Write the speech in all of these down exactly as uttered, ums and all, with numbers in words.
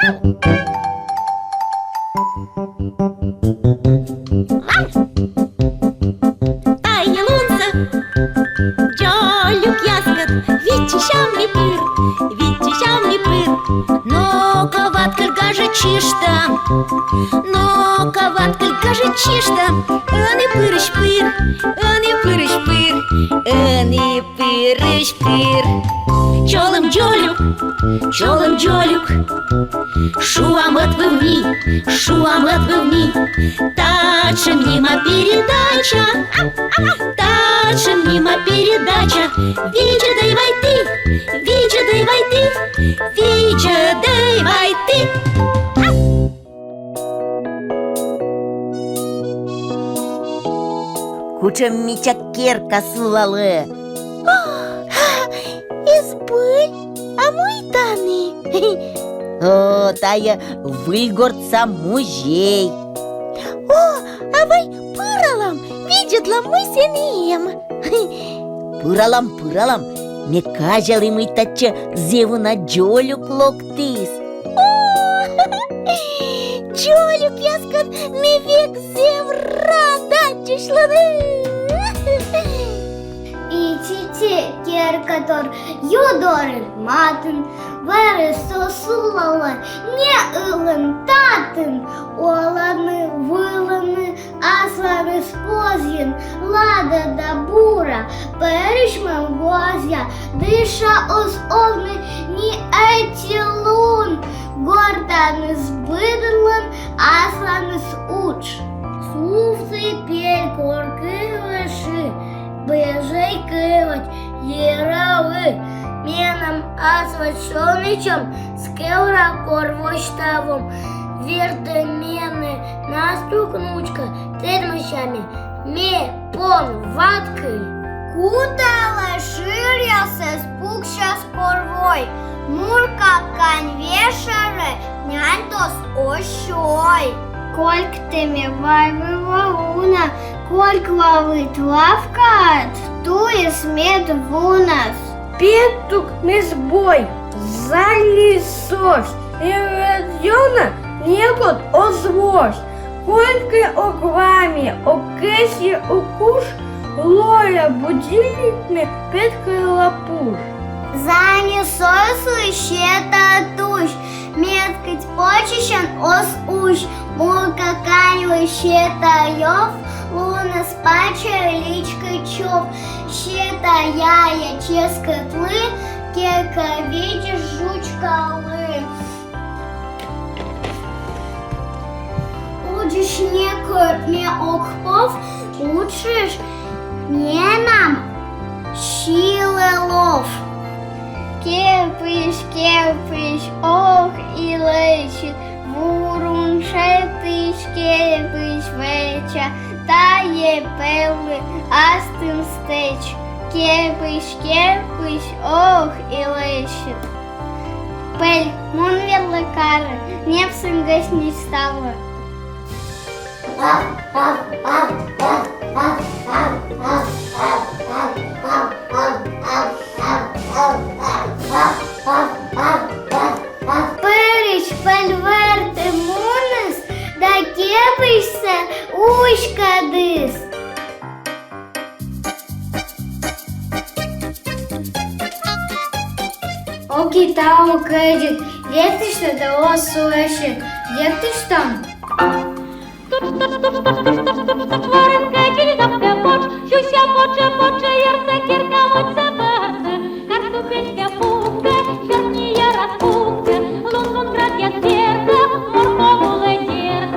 Тайӧ лунсӧ дзолюкъяскӧд виччысям ми пыр, виччысям ми пыр. Но-ко, Ваткыль, гажӧдчышта, но-ко, Ваткыль, гажӧдчышта. Ӧні пырысь пыр, ӧні пырысь пыр, ӧні пырысь пыр. Чолӧм дзолюк, чолӧм дзолюк, шуам ӧтвыв ми, шуам ӧтвыв ми. Татшӧм нима передача, татшӧм нима передача. Видзӧдӧй вай ті, видзӧдӧй вай ті, видзӧдӧй вай ті. Кутшӧм мича керка сулалӧ. Збыль, а мый тані? О, тайӧ Выльгортса музей. О, а вай пыралам, видзӧдлам, мый сэні эм. Пыралам, пыралам. Ме казялі, мый татчӧ зэв уна дзолюк локтіс. О, дзолюкъяскӧд ме век зэв рад аддзысьлыны. Ичӧтик керкатор ю дорын матын, вӧрыс со сулалӧ не ылын татын. Олӧны, вылӧны асланыс позйын лада да бура. Пӧрысьмӧм гозъя дыша оз овны ни ӧти лун. Гортаныс быдӧнлӧн асланыс удж. Сувтӧ пель, кор кывлӧ шы, бӧжӧй кывлӧ йӧравны. Менам ас вӧчсьӧмӧн скӧвра кор восьтавны. Вердӧй менӧ, Настюк, внучка, тӧдмасьӧй ме, ме пон Ваткыль. Куталӧй шыръясӧс, пуксяс кор вой. Мурка кань вежӧрӧ няньтӧс оз сёй. Кольк тэ ме вай вылӧ уна, кольк лавыд лавкаад туйыс мед вунас. Петук, ме збой, залисош, эвӧд ёна некод оз вош. Кольк ог ва ме, ог кӧсйы, ог куш, лоя будильникмӧ, петкӧдлы пуш. Залисошлы сета тусь, мед кӧть почасьӧн оз усь. Мурка каньлы сета йов, луныс пачӧ личкӧ чов. Сета яя чӧскыдлы, керка видзӧ жуджкалы. Удж некор ме ог пов, уджысь менам сьылӧ лов. Керпысь, керпысь, ох и лэчыд, вурун шӧртысь керпысь вӧча, тайӧ пӧльлы астын стӧч. Керпысь, керпысь, ох и лэчыд. Пӧль, мун верлы карӧ, ньӧб сэн гӧснеч ставлы. Пӧрысь пӧль вӧрті муніс да керпысьсӧ уськӧдіс. Ок и тау, кӧдзыд, вектысьтӧ да оз сулӧсьы, вектысьтӧм. Туш, туш, туш, туш, туш, туш, туш, туш, ворын кӧдзыд, допкӧ потш, сюся потшӧ, потшӧ, йӧрсӧ, керка водзсӧ, пӧрсӧ, карсӧ, печкӧ, пукӧ, сёрни йӧрас пукӧ, лун-лун градъяс бертӧ, морков улӧ дерт.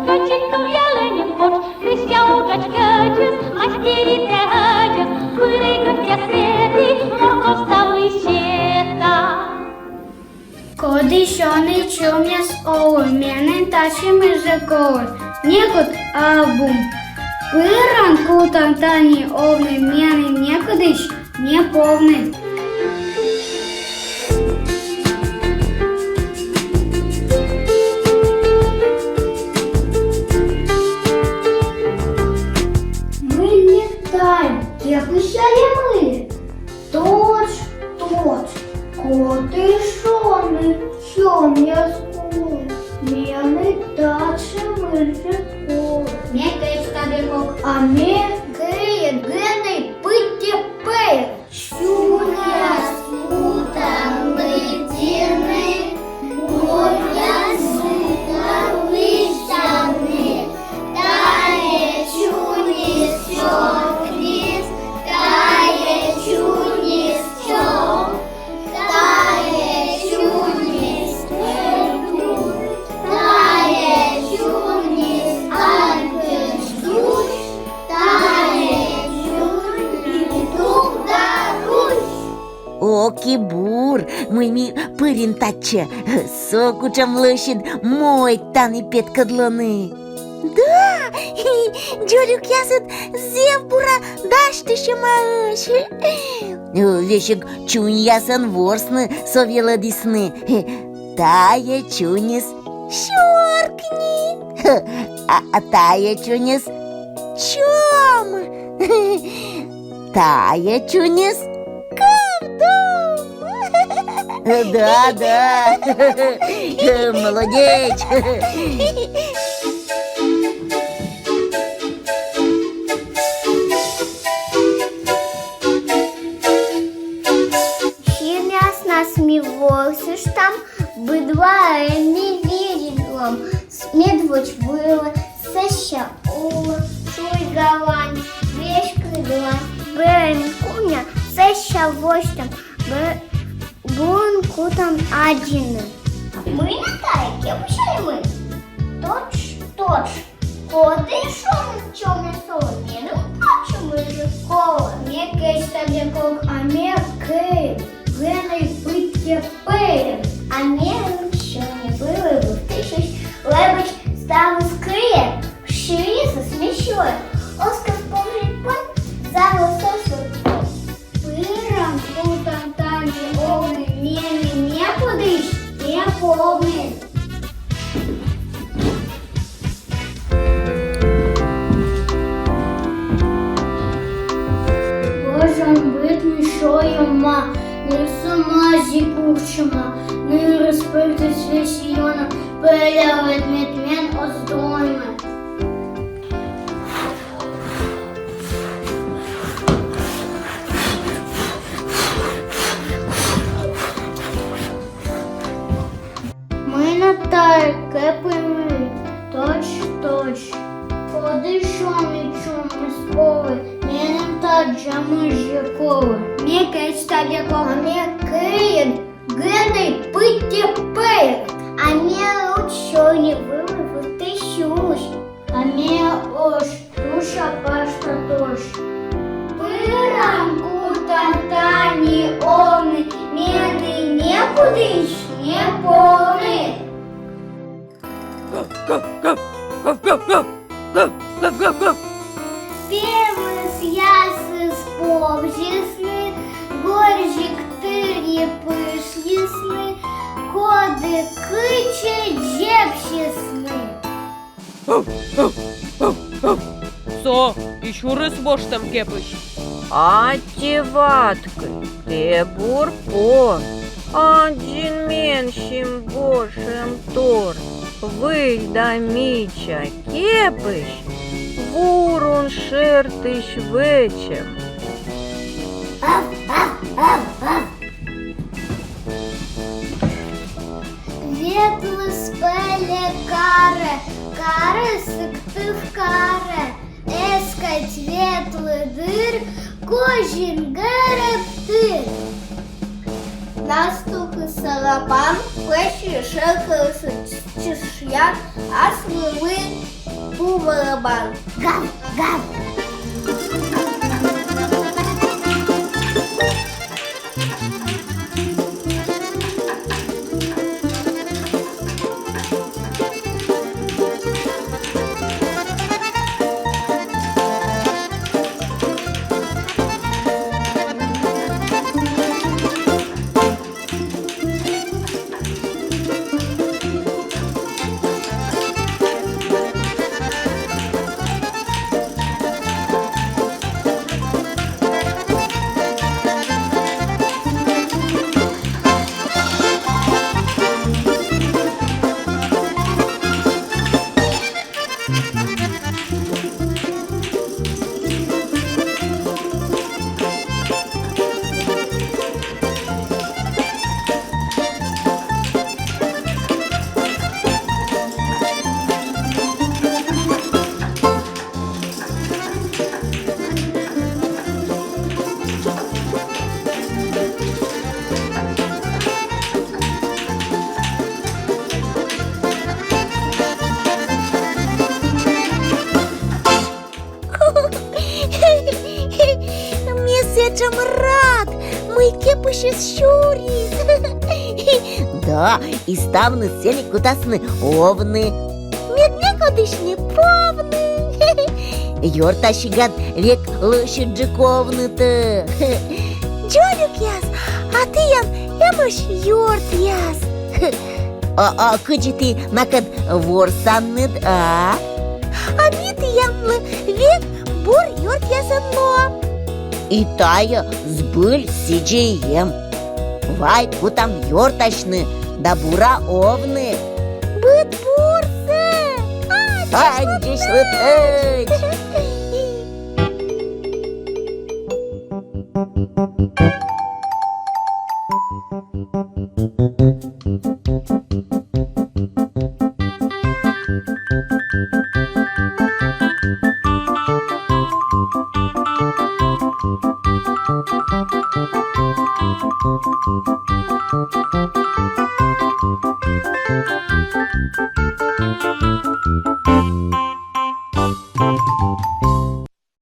Кӧдзыд кывъялӧ нин потш, крысья уджач кӧдзыд, мастеритӧ ӧдзӧс, курӧй гӧгдя сэті, морков ставлы сета. Кодысь ӧні чомъяс олӧ, меным татшӧмыс жӧ колӧ, некод абу. Пыран кутам тані овны, меным некодысь не повны. Мый нӧ та А ме кӧин гӧнӧй пыдди пӧйӧн. Чуньяс кутам лыддьыны, моръяс кутам лысьтавны. Тайӧ чуньыс сёркнис, тайӧ чуньыс чом, тайӧ чуньыс ӧтув, тайӧ чуньыс аньӧсь тусь, тайӧ чуньыс тук да русь. Ок и бур, мый ми пырим татчӧ. Со кутшӧм лӧсьыд мойд тані петкӧдлӧны. Да, дзолюкъясыд зэв бура дасьтысьӧмаӧсь. Весиг чуньясӧн ворсны со велӧдісны. Тайӧ чуньыс сёркни, а, а тайӧ чуньыс чом, тайӧ чуньыс кывдум. Да, да. Молодеч. Синъяснас ми ворсыштам, быд ваӧн ми видзӧдлам. Медводз вылӧ, сэсся улӧ, шуйга вань, веськыд вань. Бӧр куньӧ, сэсся восьтам, бӧр бур кутам аддзыны. Мый нӧ тайӧ, кепысь али мый? Тотш, тотш. Коді шуӧ, чом эз овлы, меным татшӧмыс жӧ колӧ. Ме кӧть тадзи кок, а ме кӧин гӧнӧй пыдди пӧйӧн. А меным сёрни вылӧ вывті сюсь, лэбыдз ставыс кӧин, сиӧ йӧзыс ме сёйи. Оз ков повзьыд пон, завоз сӧсӧ пон. Пырам, кутам тані овны, менӧ некодысь не повны. Вӧжӧмбыд ми шойӧма, ныр со мазі курччӧма, нырыс пӧртіс весиг ёна, пӧля ӧд мед мен оз доймы. Мый нӧ тайӧ, кепысь али мый? Тотш, тотш. Коді шуӧ, чом эз овлы, меным татшӧмыс жӧ колӧ. Ме кӧть тадзи кок, а ме кӧин гӧнӧй пыдди пӧйӧн. А ме лыд, сёрни вылӧ вывті сюсь. А ме ош, туша паштат ош. Пырам, кутам тані овны, менӧ некодысь не повны. Пемӧсъясыс повзисны, горзігтырйи пышйисны, коді кытчӧ дзебсисны. Со и сюрис воштӧм кепысь. Аттьӧ, ваткӧй, тэ бур пон. Аддзин менсьым вошӧмтор. Выль да мича кепысь, вурун шӧртысь вӧчӧм. Ветліс пӧльӧ карӧ, карӧ Сыктывкарӧ. Эз кӧть ветлы дыр, козин гӧрӧб тыр. Настукыс сарапан, плащыс шӧркӧыс чышъян, аслыс пу барабан. Гав, гав. пӧсьыс сюрис. Да, и ставныс сэні кутасны овны. Мед некодысь не повны. Ёртасигад век лӧсьыдджык овнытӧ. Дзолюкъяс, а тіян эмӧсь ёртъяс? А, а кыдзи ті накӧд ворсанныд, а? А ми тіянлы век бур ёртъясӧн лоам. И тайӧ збыль сідзи эм. Вай кутам ёртасьны да бура овны. Быд бурсӧ! Аддзысьлытӧдз!